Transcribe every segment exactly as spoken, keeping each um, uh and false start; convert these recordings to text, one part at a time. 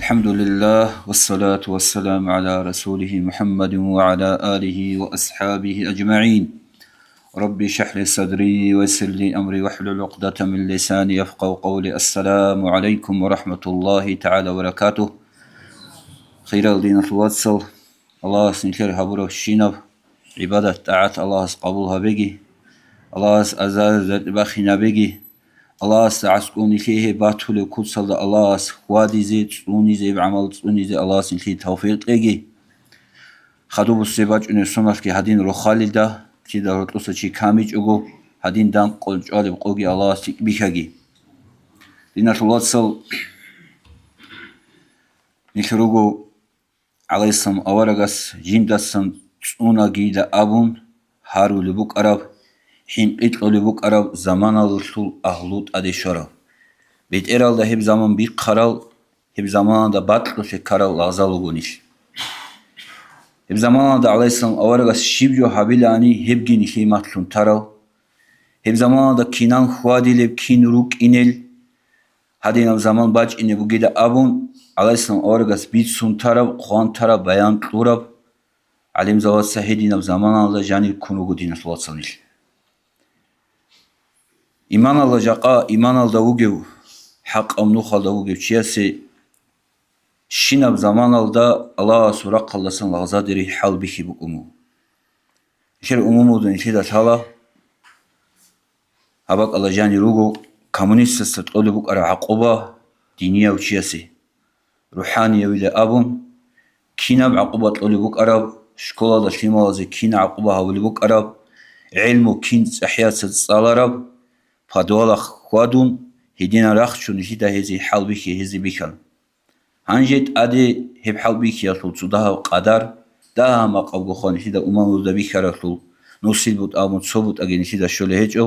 الحمد لله، والصلاة والسلام على رسوله محمد وعلى آله وأصحابه أجمعين. رب اشرح لي صدري ويسر لي أمري واحلل عقدة من لساني يفقهوا قولي. السلام عليكم ورحمة الله تعالى وبركاته. Хирал диналъул вацал, Аллагьас нилъер гьабураб щинаб гӀибадат-тӀагӀат Аллагьас къабул гьабеги, Аллагьас азар-зар бахинабеги, Аллагьасда аскӀов нилъее гьеб батулеб куцалда Аллагьас хьвадизе, цӀунизе, гьеб гӀамал цӀунизе Аллагьас нилъее тавфикъ кьеги. Хадуб буссеб бачӀунеб соналъги гьадин рохалилда, кида гьоркьоса чи камичӀого, гьадин данкъон чӀвалеб къоги Аллагьас тӀибихьаги. Диналъул вацал, нилъ руго гӀалайгьиссалам аварагас жиндасан цӀунагийила абун гьарулеб букӀараб, хӀинкъи кьолеб букӀараб заманалъул агьлу тӀаде щварав. БетӀералда гьеб заман бихъарал, гьеб заманалда бакьулъе ккарал лагъзал руго нилъ. Гьеб заманалда гӀалайгьиссалам аварагас щиб жо гьабилаани, гьебги нилъее малъун тарал. Гьеб заманалда кинан хьвадилеб, кин рукӀинел, гьадинаб заман бачӀине бугила абун, гӀалайгьиссалам аварагас бицун тараб, хъван тараб, баян кьураб гӀалимзабаца гьединаб заманалда жанир ккун руго, диналъул вацал, нилъ. Иманалда жакъа, иманалда вугев, хӀакъаб нухалда вугев чиясе щинаб заманалда Аллагьасул рахъалдасан лагъзадери хӀалбихьи букӀун буго. Нилъер умумузда нилъеда лъала, гьаб бакӀалда жанир руго коммунистасда кьолеб букӀараб гӀакъуба динияв чиясе, рухӀаниявила абун, кинаб гӀакъуба кьолеб букӀараб, школалда лъималазе кин гӀакъуба гьабулеб букӀараб, гӀелму кин цӀахӀияца цӀалараб, подвалахъ хьвадун, гьединан рахчун нилъеда гьезие хӀалбихьи гьезие бихьана. Гьанже тӀаде гьеб хӀалбихьиялъул цо дагьаб къадар, дагьа-макъабго хъван нилъеда умумузда бихьараблъул, нусил бутӀа абун цо бутӀаги нилъеда щолеб гьечӀо,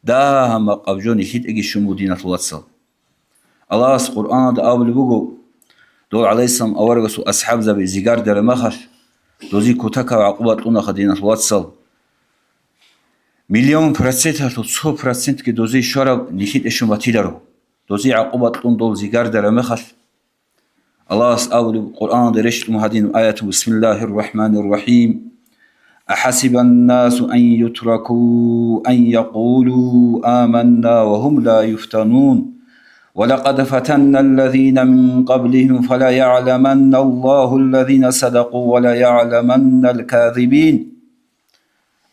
дагьа-макъаб жо нилъедаги щун буго, диналъул вацал. Аллагьас Къуръаналда абулеб буго, дол гӀалайгьиссалам аварагасул асхӀабзаби зигардараб мехалъ, дозие кутакаб гӀакъуба кьунаха, диналъул вацал. Миллион проценталъул цо процентги дозие щвараб нилъеде щун батиларо, дозие гӀакъуба кьун дол зигардараб мехалъ. Аллагьас абулеб Къуръаналда рещтӀун гьадин аят: بسم الله الرحمن الرحيم. أحسب الناس أن يتركوا أن يقولوا آمنا وهم لا يفتنون. ولقد فتنا الذين من قبلهم فليعلمن الله الذين صدقوا وليعلمن الكاذبين.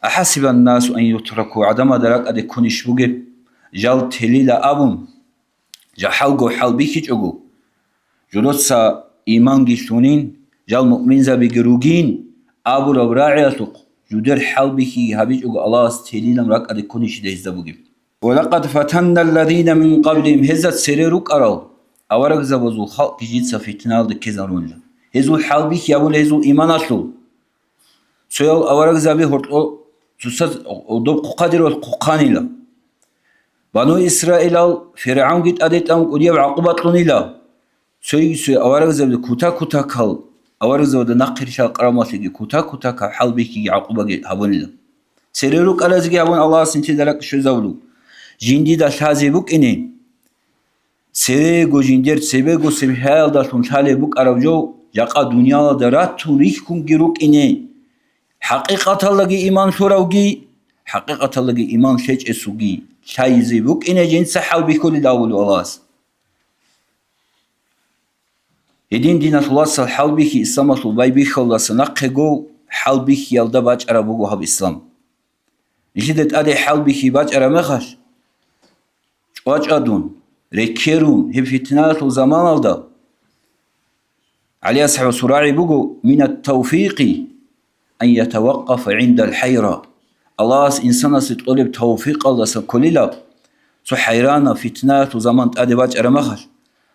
أحسب الناس أن يتركوا, гӀадамазда ракӀалде ккунищ бугеб, жал телила абун, жахӀалго хӀалбихьичӀого, жодоца иманги лъунин, жал муъминзабиги ругин абураб рагӀиялъухъ жудер хӀалбихьи гьабичӀого Аллагьас телилан ракӀалде ккунищ гьезда бугеб. ولقد فتنا الذين من قبلهم, гьезда цере рукӀарал аварагзабазул халкъги жица фитналда ккезарунила. Гьезул хӀалбихьи гьабуна гьезул иманалъул. Цоял аварагзаби гьоркьо цоцаз доб хъухъадирал хъухъанила. Бану Исраилал ФиргӀавнги тӀаде тӀамун кӀудияб гӀакъуба кьунила. Цоги цоял аварагзабида кутак-кутакал, аварагзабада нахъе рилъал къарамалъиги кутак-кутакал хӀалбихьиги гӀакъубаги гьабунила. Цере рукӀаразеги гьабун Аллагьас нилъеда ракӀ щвезабулеб. Жиндида лъазе букӀине. Церего жиндер цебего цебехӀаялдалъун лъалеб букӀараб жо жакъа дуниялалда ратун рихьунги рукӀине, хӀакъикъаталдаги иман лъуравги, хӀакъикъаталдаги иман лъечӀесулги лъайзе букӀине жинца хӀалбихьулел абулев Аллагьас. Гьедин, диналъул вацал, хӀалбихьи исламалъул байбихьалдаса нахъего хӀалбихьиялда бачӀараб буго гьаб ислам. Нилъеда тӀаде хӀалбихьи бачӀараб мехалъ, чӀвачӀадун, рекерун гьеб фитнаялъул заманалда, ГӀали асхӀабасул рагӀи буго: من التوفيق أن يتوقف عند الحيرة. Аллагьас инсанасе кьолеб тавфикъалдаса кколила, цо хӀайранаб фитнаялъул заман тӀаде бачӀараб мехалъ,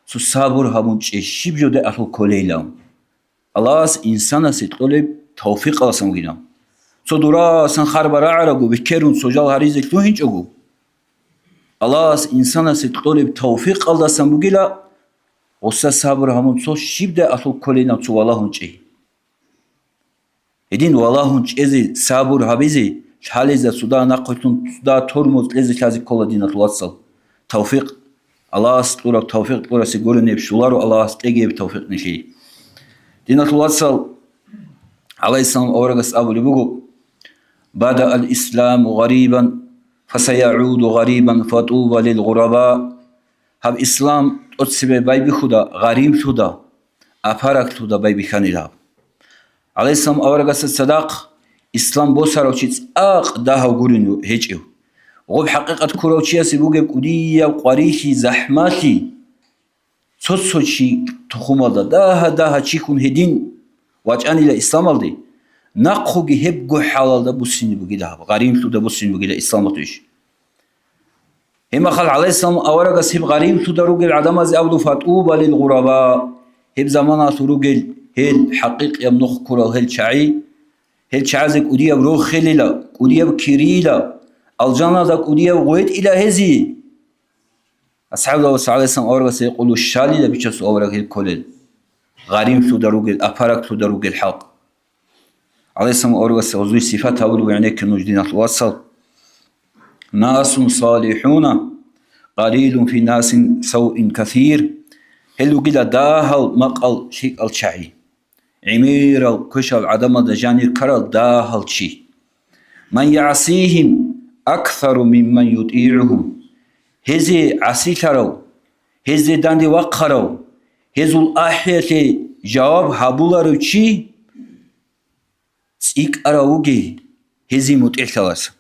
цо сабур гьабун чӀей, щиб жо де алъул кколейилан. Аллагьас инсанасе кьолеб тавфикъаласан вугилан. Цо дурасан харба рагӀарабго, бикерун цо жал гьаризе лъугьинчӀого, Аллагьас инсанасе кьолеб тавфикъалдасан бугила, гъуса сабур гьабун цо щибдай алъул кколейилан цо валагьун чӀей. Гьедин валагьун чӀезе, сабур гьабизе, лъалезда цо дагь нахъвилълъун, цо дагь тормоз кьезе лъазе ккола, диналъул вацал. Тавфикъ Аллагьас кьураб тавфикъ кьурасе гурони щоларо, Аллагьас кьеги гьеб тавфикъ нилъее. Диналъул вацал, гӀалайгьиссалам аварагас абулеб буго: «Бада ал-исламу гъарибан, фасаягӀуду гъарибан, фатуба лил гъураба». Гьаб ислам тӀоцебе байбихьуда гъаримлъуда, апараглъуда байбихьанила гьаб. ГӀалайгьиссалам аварагасда цадахъ ислам босарав чи цӀакъ дагьав гурин гьечӀев. Гъоб хӀакъикъат ккурав чиясе бугеб кӀудияб къварилъи, захӀмалъи, цо-цо чи тухумалда дагьа-дагьа чихьун гьедин вачӀанила исламалде, нахъуги гьебго хӀалалда буссине бугила гьаб, гъаримлъуда буссине бугила исламалъул иш. Гьеб мехалъ гӀалайгьиссалам аварагас гьеб гъаримлъуда ругел гӀадамазе абула: «Фатуба лил гъураба». Гьеб заманалъур ругел гьел хӀакъикъияб нух ккурал гьел чагӀи, гьел чагӀазе кӀудияб рохелила, кӀудияб кирийила, алжаналда кӀудияб гъветӀила гьезие. АсхӀабзабаз гӀалайгьиссалам аварагас гьекъолев щалила бичасул авараг гьел кколел, гъаримлъуда ругел, апараглъуда ругел халкъ. ГӀалайгьиссалам аварагас гьезул сифат гьабулеб гӀенекке нуж, диналъул вацал: «Насун салихӀуна, къалилун фи насин савин касир». Гьел ругила дагьал макъал лъикӀал чагӀи, гӀемерал квешал гӀадамазда жанир ккарал дагьал чи. «Ман ясихим аксару мимман ютӀигӀухум». Гьезие гӀасилъарав, гьезде данде вахъарав, гьезул ахӀиялъе жаваб гьабуларев чи цӀикӀкӀарав вугей гьезие мутӀигӀлъалас.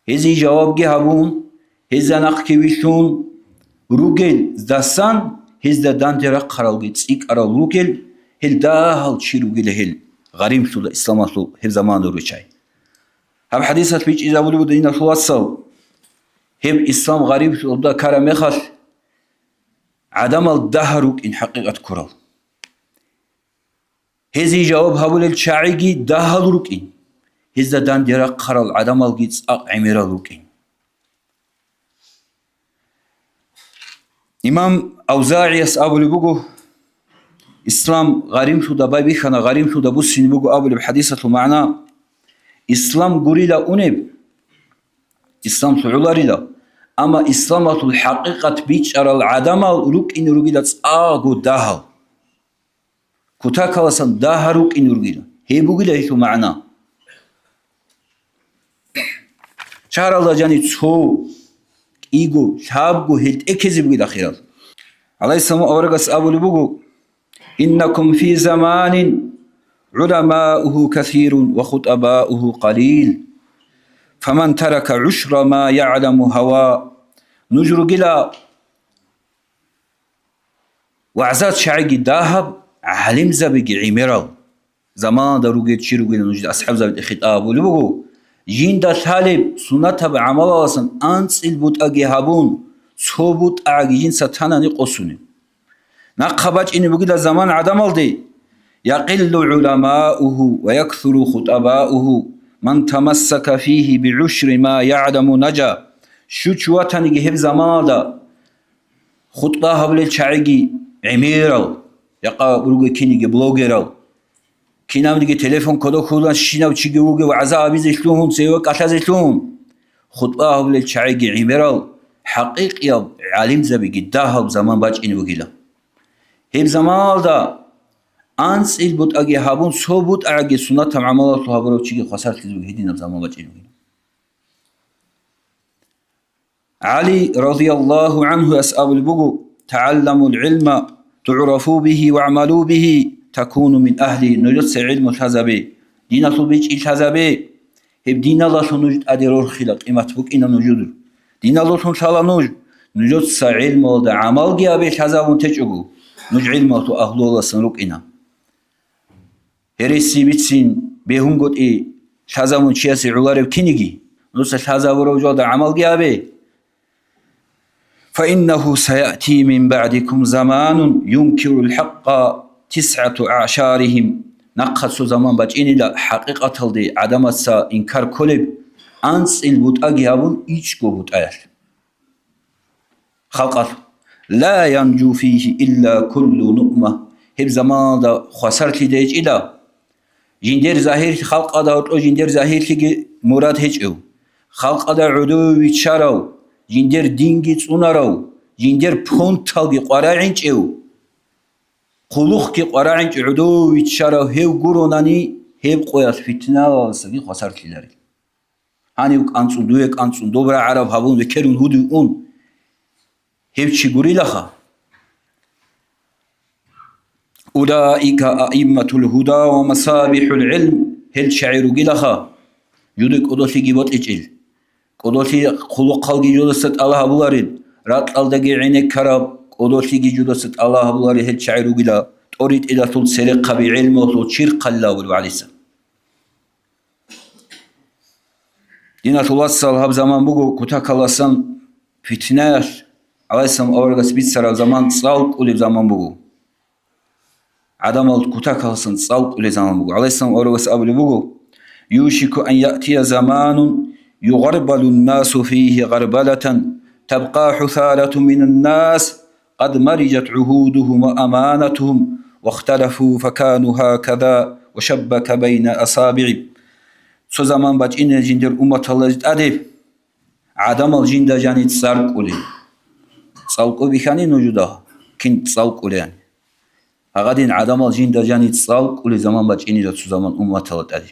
Гьезие жавабги гьабун, гьезда нахъги вилълъун ругелдасан, гьезда данде рахъаралги цӀикӀкӀарал ругел, гьел дагьал чи ругила гьел, гъаримлъуда исламалъул гьеб заманалда ручай. Гьаб хӀадисалъ бичӀчӀизабулеб буго, диналъул вацал, гьеб ислам гъариблъуда ккараб мехалъ, гӀадамал дагьал рукӀин хӀакъикъат ккурал. Гьезие жаваб гьабулел чагӀиги дагьал рукӀин, гьезда данде рахъарал гӀадамалги цӀакъ гӀемерал рукӀин. Имам АвзагӀияс абулеб буго: «Ислам гъаримлъуда байбихьана, гъаримлъуда буссине буго», абулеб хӀадисалъул магӀна: ислам гурила унеб, ислам лъугӀуларила, амма исламалъул хӀакъикъат бичӀчӀарал гӀадамал рукӀине ругила цӀакъго дагьал. Кутакаласан дагьал рукӀине ругила. Гьеб бугила гьелъул магӀна. Шагьаралда жани цо, кӀиго, лъабго гьел тӀекезе бугила хирал. ГӀалайгьиссалам аварагас абулеб буго: «Иннакум фи заманин гӀуламауху касирун ва хутӀабауху къалил. Фаман тарака гӀушра ма ягӀламу гьава». Нуж ругила вагӀза чагӀиги дагьаб, гӀалимзабиги гӀемерал. Заманалда ругел чи ругилан нужеда асхӀабзабида хитӀаб гьабулеб буго, жинда лъалеб суннатаб гӀамалаласан анцӀил бутӀаги гьабун, цо бутӀагӀаги жинца танани къосунеб. Нахъа бачӀине бугила заман гӀадамалде: «Якъиллу гӀуламауху ва яксуру хутӀабауху, ман тамассака фихи бигӀушри ма ягӀламу нажа». Щучи ватаниги гьеб заманалда хутӀба гьабулел чагӀиги гӀемерал, жакъа ругел киниги блогерал, кинабниги телефон кодоб хьулан щинав чиги вугев вагӀза абизе лъугьун, цеве кӀалъазе лъугьун. ХутӀба гьабулел чагӀиги гӀемерал, хӀакъикъияб гӀалимзабиги дагьаб заман бачӀине бугила. Гьеб заманалда анцӀил бутӀаги гьабун, цо бутӀагӀаги суннатаб гӀамалалъул гьабурав чиги хвасарлъизе буго, гьединаб заман бачӀине бугила. ГӀали, радияллагьу гӀанхуяс, абулеб буго: «ТагӀалламул гӀилма, тугӀрафу бигьи вагӀмалу бигьи, такуну мин агьли». Нужеца гӀилму лъазабе, диналъул бичӀчӀи лъазабе. Гьеб диналалъун нуж тӀаде рорхила, къимат букӀина нуж. Диналалъун лъала нуж. Нужеца гӀилмуялда гӀамалги гьабе, лъазабун течӀого, нуж гӀилмуялъул агьлуялдасан рукӀина. Гьереси бицин, бегьунгутӀи лъазабун чиясе гӀоларев киниги, нужеца лъазабурав жоялда гӀамалги гьабе. «Фаиннаху саяти мин баъдикум заманун юнкирул хӀакъа тисгӀату аъшарихим». Нахъа цо заман бачӀинила хӀакъикъаталде гӀадамаца инкар кколеб анцӀил бутӀаги гьабун ичӀго бутӀаялъ. Халкъалъ: «Ла янжу фихи илла куллу нуъма». Гьеб заманалда хвасарлъида гьечӀила жиндер загьирлъи, халкъалда гьоркьо жиндер загьирлъиги мурад гьечӀев, халкъалда гӀодове виччарав, жиндер динги цӀунарав, жиндер понталги къварагӀинчӀев, хъулухъги къварагӀинчӀев гӀодов виччарав гьев гуронани, гьеб къоялъ фитналалдасаги хвасарлъиларел. Гьанив кӀанцӀун, дуе кӀанцӀун, доб рагӀараб гьабун, векерун гьудив ун, гьев чи гурилаха. Улаика аимматул гьуда ва масабихӀул гӀилм, гьел чагӀи ругилаха, жуде кӀодолъиги бокьичӀел. КӀодолъи хъулухъалги жодаса тӀала гьабуларел, ракьалдаги гӀенеккараб, кӀодолъиги жодаса тӀала гьабуларел гьел чагӀи ругила, тӀоритӀилалъул церехъаби гӀелмуялъул чирхъалила абулеб гӀадиса. Диналъул вацал, гьаб заман буго кутакаласан фитнаялъ, гӀалайгьиссалам аварагас бицараб заман, цӀалкӀулеб заман буго. ГӀадамал кутакаласан цӀалкӀулеб заман буго. ГӀалайгьиссалам аварагас абулеб буго: «Юшику ан яътия заманун югъарбалун насу фигьи гъарбалатан, табкъа хӀусаратун минан нас, къад марижат гӀугьудугьум ва аманатугьум, вахталафу факану гьаказа, ва шаббака байна асабигӀи». Цо заман бачӀине жиндер умматалда тӀаде гӀадамал жинда жани цӀалкӀулел. ЦӀалкӀу бихьани нужуда, кин цӀалкӀулел. Гьагадин гӀадамал жинда жани цӀалкӀулел заман бачӀинила цо заман умматалда тӀаде.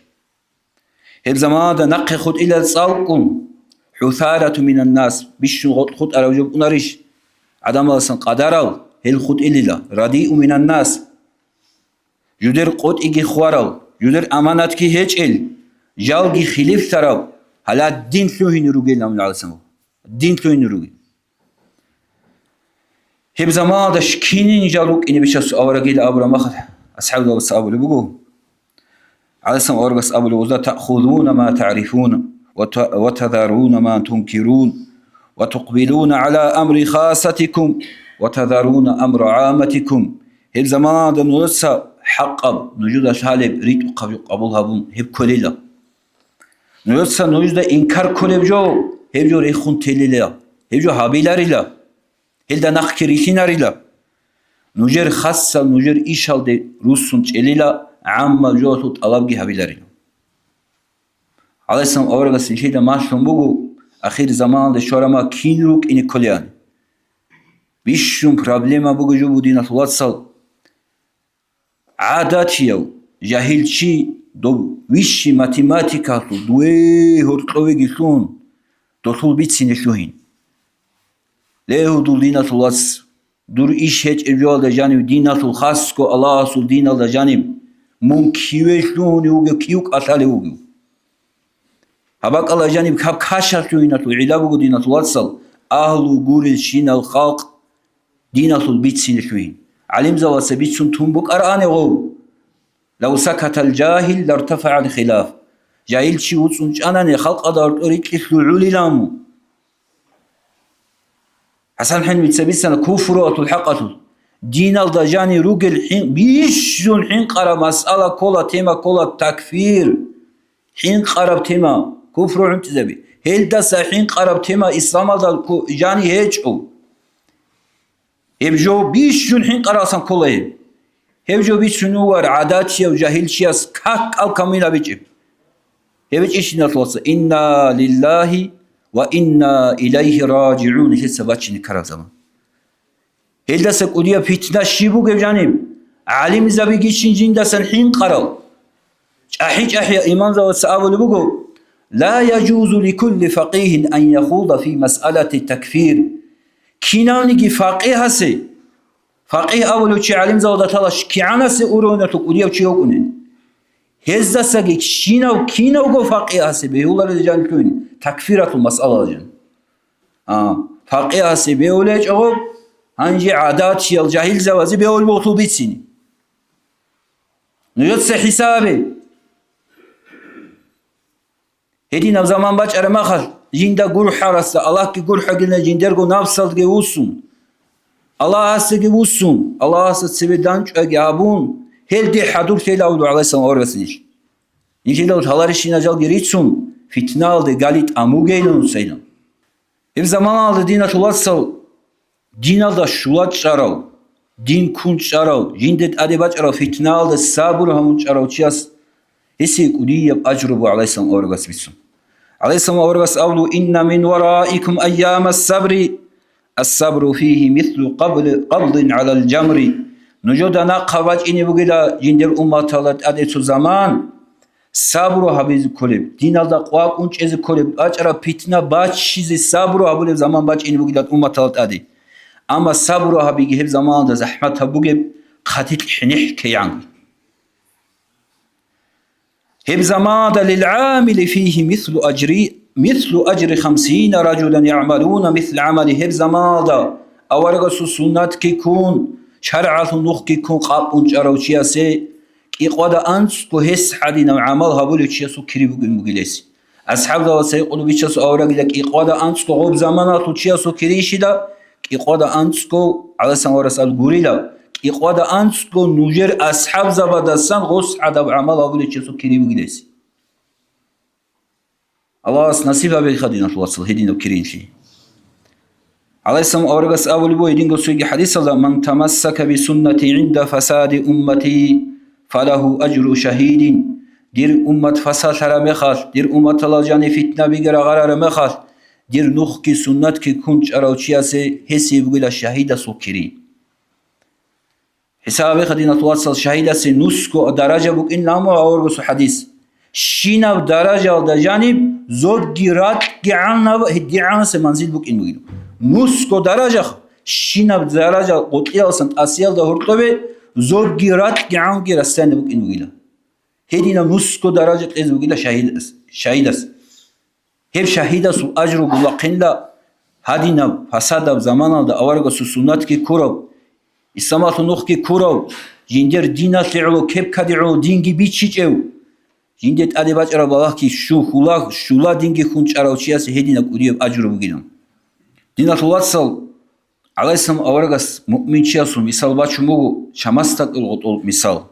Гьеб заманалда нахъе хутӀила цӀалкӀун, хӀусарату минан нас, бищун гъоркь хутӀарав жо букӀунарищ? ГӀадамаласан къадарал гьел хутӀилила, радиу минан нас, жудер къотӀиги хварал, жудер аманатги гьечӀел, жалги хилифлъарав, гьале дин лъугьине ругел, амин гӀалайгьиссалам, дин лъугьине ругел. Гьеб заманалда щ-, кинин жал рукӀине бищасу аварагил абураб махал асхӀабзабаца абулеб буго. ГӀалайгьиссалам аварагас абулеб: «Уза таъхузуна ма таърифуна, ва та-, ва тазаруна ма тункирун, ва тукъбилуна гӀала амри хасатикум, ва тазаруна амра гӀаматикум». Гьеб заманалда нужеца хӀакъаб, нужеда лъалеб, ритӀухъаб жо къабул гьабун, гьеб кколила. Нужеца нужеда инкар кколеб жо, гьеб жо рехун телила, гьеб жо гьабиларила. Гьелда нахъги рилъинарила. Нужер хасал, нужер ишалде руссун чӀелила, гӀамма жоялъул тӀалабги гьабиларила. ГӀалайгьиссалам аварагас нилъеда малъун буго, ахир заманалде щварама кин рукӀине кколеан. Бищун проблема буго жо, диналъул вацал. ГӀадатияв, жагьил чи, дов вищий математикалъул дуе гьоркьовеги лъун, долъул бицине лъугьин. Ле, гьудул диналъул вац, дур иш гьечӀеб жоялда жанив диналъул хасго Аллагьасул диналда жанив, мун киве лъугьунев вугев, кив кӀалъалев вугев? Гьаб бакӀалда жаниб гьаб кашалъугьиналъул гӀилла буго, диналъул вацал, агьлу гурелщинал халкъ диналъул бицине лъугьин. ГӀалимзабаца бицун тун букӀараан гъов: «Лав сакатал жагьил, лартафагӀал хилаф». Жагьил чи вуцӀцӀун чӀанани, халкъалда гьоркьор рикӀкӀи лъугӀулилан. ХӀасан хӀинвица бицана куфруялъул хӀакъалъулъ. Диналда жанир ругел хӀин-, бищун хӀинкъараб масъала ккола, тема ккола такфир. ХӀинкъараб тема, куфру гӀунтӀизаби. Гьелдаса хӀинкъараб тема исламалда ку-, жани гьечӀо. Гьеб жо бищун хӀинкъаралсан ккола гьеб. Гьеб жо бицун вугар гӀадатияв жагьилчияс как-кӀал камил гьабичӀеб. Гьеб гьечӀищ, диналъул вац: «Инна лиллагьи ва инна илайгьи ражигӀун», нилъеца бачине ккараб заман. Гьелдаса кӀудияб питна щиб бугеб жаниб? ГӀалимзабиги щин жиндасан хӀинкъарал. ЧӀахӀи-чӀахӀиял имамзабаца абулеб буго: «Ла яжузу ликулли факъигьин ан яхуда фи масъалати такфир». Кинавниги факъигьасе, факъигь абулев чи гӀалимзабада талаш кигӀанасе уровеналъул кӀудияв чи вукӀунин. Гьездасаги щинав кинавго факъигьасе бегьуларел жанлъугьин такфиратул масъалала жан. А, факъигьасе бегьулечӀого, гьанже гӀадатиял жагьилзабазе бегьулеб гъорлъул бицине. Нужеца хӀисабе. Гьединаб заман бачӀараб махалъ, жинда гурхӀарасда, Аллагьги гурхӀагилан жиндерго напсалдги вуссун, Аллагьасдаги вуссун, Аллагьасда цебе данчӀваги гьабун, гьелде хӀадурлъейилавулев гӀалайгьиссалам аварагас нилъ. Нилъидал гьаларищина жалги рицун, фитналде гали тӀамугейилан нуцайилан. Гьеб заманалда, диналъул вацал, диналда щула чӀарав, дин ккун чӀарав, жинде тӀаде бачӀарав фитналда сабур гьамун чӀарав чияс гьесие кӀудияб ажру буго гӀалайгьиссалам аварагас бицун. ГӀалайгьиссалам аварагас абулеб: «Инна мин вараикум айяма сабри». الصبر فيه مثل قبض، قبض على الجمر. Нужеда нахъа бачӀине бугила жиндир умматалда тӀаде цо заман, сабру гьабизе кколеб, диналда къвакӀун чӀезе кколеб, бачӀараб питна баччизе сабру гьабулеб заман бачӀине бугила умматалда тӀаде. Амма сабру гьабиги гьеб заманалда захӀмат гьаб бугеб, хъатикь хӀинихӀ ккеянги. Гьеб заманалда للعامل فيه مثل أجر، مثل أجر خمسين رجلا يعملون مثل عمله. Гьеб заманалда аварагасул суннатги ккун, шаргӀалъул нухги ккун къапун чӀарав чиясе кӀикъвада анцӀго гьес гьадинав гӀамал гьабулев чиясул кири бугин бугилес. АсхӀабзабаз гьикъулеб бичасул аварагила кӀикъвада анцӀго гъоб заманалъул чиясул кирийищила, кӀикъвада анцӀго, гӀалайгьиссалам аварагас абулеб гурила, кӀикъвада анцӀго нужер асхӀабзабадасан гъос гӀадаб гӀамал гьабулев чиясул кири бугилес. Аллагьас насиб гьабеха, диналъул вацал, гьединаб киринлъи. ГӀалайгьиссалам аварагас абулеб буго гьединго цоги хӀадисалда: «Ман тамассака бисуннати гӀинда фасади уммати, фалагьу ажру шагьидин». Дир уммат фасадлъараб мехалъ, дир умматалда жаниб фитнаби рагъарараб мехалъ, дир нухги суннатги ккун чӀарав чиясе гьесие бугила шагьидасул кири. ХӀисаб гьабеха, диналъул вацал, шагьидасе нусго даража букӀин ламу аварагасул хӀадис. Щинаб даражаялда жаниб зодги ракьги гӀанаб гьедигӀанасе манзил букӀин бугин. Нусго даража, щинаб даража гъутӀиялдасан тӀасиялда гьоркьобе зодги ракьги гӀанги расстояние букӀин бугила. Гьединаб нусго даража кьезе бугила шагьидас, шагьидас. Гьеб шагьидасул ажру гулахъинла гьадинаб фасадаб заманалда аварагасул суннатги ккурав, исламалъул нухги ккурав, жиндир диналъе гӀоло кепкаде гӀоло динги бичичӀев, жинде тӀаде бачӀараб балагьги щу-, хьула-, щула динги хьун чӀарав чиясе гьединаб кӀудияб ажру бугилан. Диналъул вацал, гӀалайгьиссалам аварагас муъминчиясул мисал бачун буго, чамасдакил гъутӀул мисал.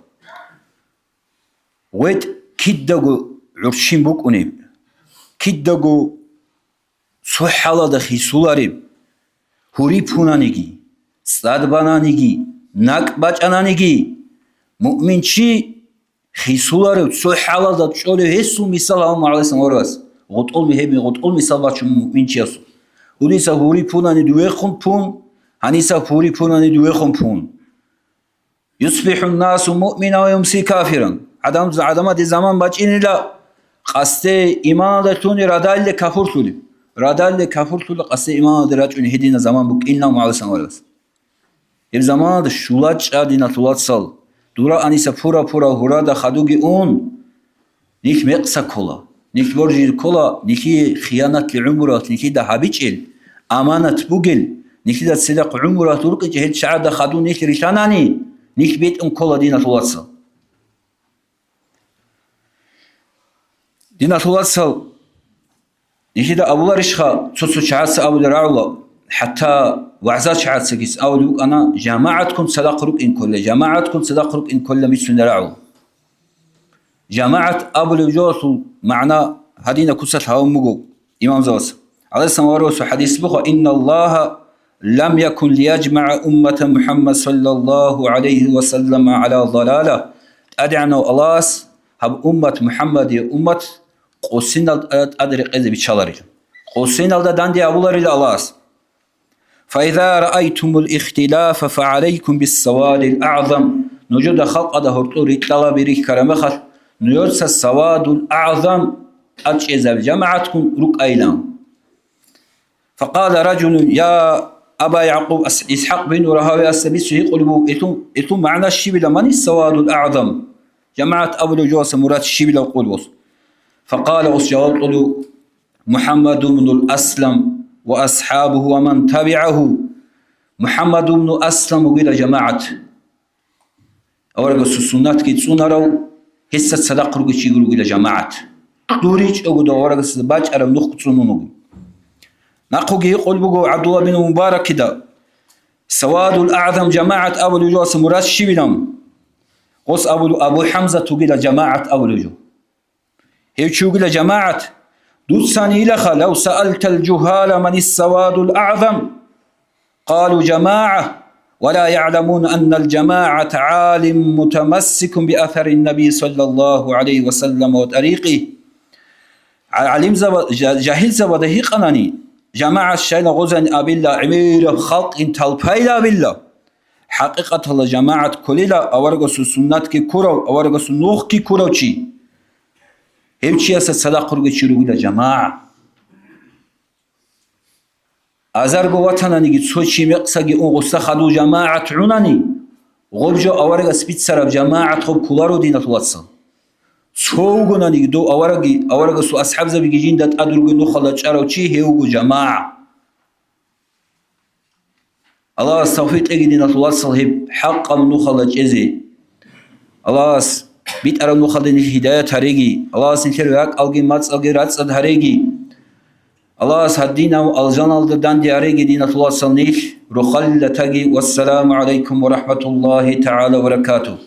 ВетӀ кидаго гӀурччин букӀунеб, кидаго цо хӀалалда хисулареб, гьури пунаниги, цӀад бананиги, накӀ бачӀананиги, муъминчи хисуларев цо хӀалалда чӀолев гьесул мисал гьабун, гӀалайгьиссалам аварагас гъутӀул ми-, гьеб гъутӀул мисал бачун муъминчиясул. Гьудиса гьури пунани дуехун пун, гьаниса гьури пунани дуехун пун. «Юсбихун-насу муъминан ва юмси кафиран». Адам, адамаде заман бачӀинила, къасде иманалда лъуни, радалде кафурлъули. Радалде кафурлъули, къасде иманалде рачӀуни гьедина заман букӀинилан, гӀалайгьиссалам аварагас. Гьеб заманалда щула чӀа, диналъул вацал, дура аниса пура-пура гьурада хадуги ун, нилъ мекъса ккола, нилъ боржи ккола, нилъее хиянатли гӀумруялъ нилъеда гьабичӀел, аманат бугел, нилъеда цадахъ гӀумруялъ рукӀинчӀел гьел чагӀазда хадув нилъ рилъанани, нилъ бетӀун ккола, диналъул вацал. Диналъул вацал, нилъеда абуларищха, цо-цо чагӀаца абулеб рагӀула, хӀатта вагӀза чагӀацаги абулеб букӀана, жамагӀаткун цадахъ рукӀин кколел, жамагӀаткун цадахъ рукӀин кколел бицунеб рагӀула. ЖамагӀат абулеб жоялъул магӀна гьадинаб куцалъ гьабун буго имамзабаз. ГӀалайгьиссалам аварагасул хӀадис буго: «Инналлагьа лам якун лияжмагӀа уммата МухӀаммад саллаллагьу гӀалайгьи ва саллама гӀала далала». ТӀадегӀанав Аллагьас гьаб уммат, МухӀаммадие уммат, къосиналда тӀад рекъезе биччаларила. Къосиналда данде абуларила Аллагьас. «Фаиза раайтумул ихтилафа фагӀалайкум биссавадил агӀзам». Нужеда халкъалда гьоркьор рикьалаби рихьараб мехалъ, нужеца савадул агӀзам тӀадчӀезаби жамагӀаткун рукӀайилан. Факъала ражулун: «Я Аба ЯгӀкъуб», Ис-, ИсхӀакъ бин Рагьавиясда бицун гьикъулеб буго, гьелъул, гьелъул магӀна щибила, мани савадул агӀзам? ЖамагӀат абулев жоялъа мурад щибилан къулбос? Факъала, ус жаваб кьолев: «МухӀаммад ибнул Аслам ва асхӀабуху ва ман табигӀаху». МухӀаммад ибну Аслам вугила жамагӀат. Аварагасул суннатги цӀунарав, гьесда цадахъ ругев чи ругила жамагӀат. КьуричӀого аварагасда бачӀараб нухги цӀунун вуго. Нахъеги гьикъулеб буго ГӀабдулла бин Мубаракида: «Савадул агӀзам жамагӀат» абулев жоялъа мурад щибилан? Гъос абулев: «Абу ХӀамзат вугила жамагӀат» абулев жо. Гьев чи вугила жамагӀат? Дуцани илаха: «Лав саалтал жугьала манис савадул агӀзам, къалу жамагӀа, ва ла ягӀламуна аннал жамагӀата гӀалим мутамассикун би асарин Наби саллаллагьу гӀалайгьи ва саллам ва тарикъи». ГӀа-, гӀалимзаба-, жа-, жагьилзабада гьикъанани, жамагӀат щайла гъозани абила, гӀемераб халкъин талпайла абила, хӀакъикъаталда жамагӀат кколила аварагасул суннатги ккурав, аварагасул нухги ккурав чи. Гьев чиясда цадахъ ругев чи ругила жамагӀа. Азарго ватананиги цо чи мекъсаги ун гъосда хадув жамагӀат гӀунани, гъоб жо аварагас бицараб жамагӀат гъоб кколаро, диналъул вацал. Цо вугонаниги дов авараги, аварагасул асхӀабзабиги жинда тӀад ругел нухалда чӀарав чи, гьев вуго жамагӀа. Аллагьас тавфикъ кьеги, диналъул вацал, гьеб хӀакъаб нухалда чӀезе. Аллагьас битӀараб нухалда нилъ гьидаят гьареги, Аллагьас нилъер ракӀалги мацӀалги рацӀцӀад гьареги. Аллагьас гьадинав алжаналда данде гьареги, диналъул вацал, нилъ рохалила таги. Вассаламу гӀалайкум ва рахӀматуллагьи тагӀала ва баракатугь.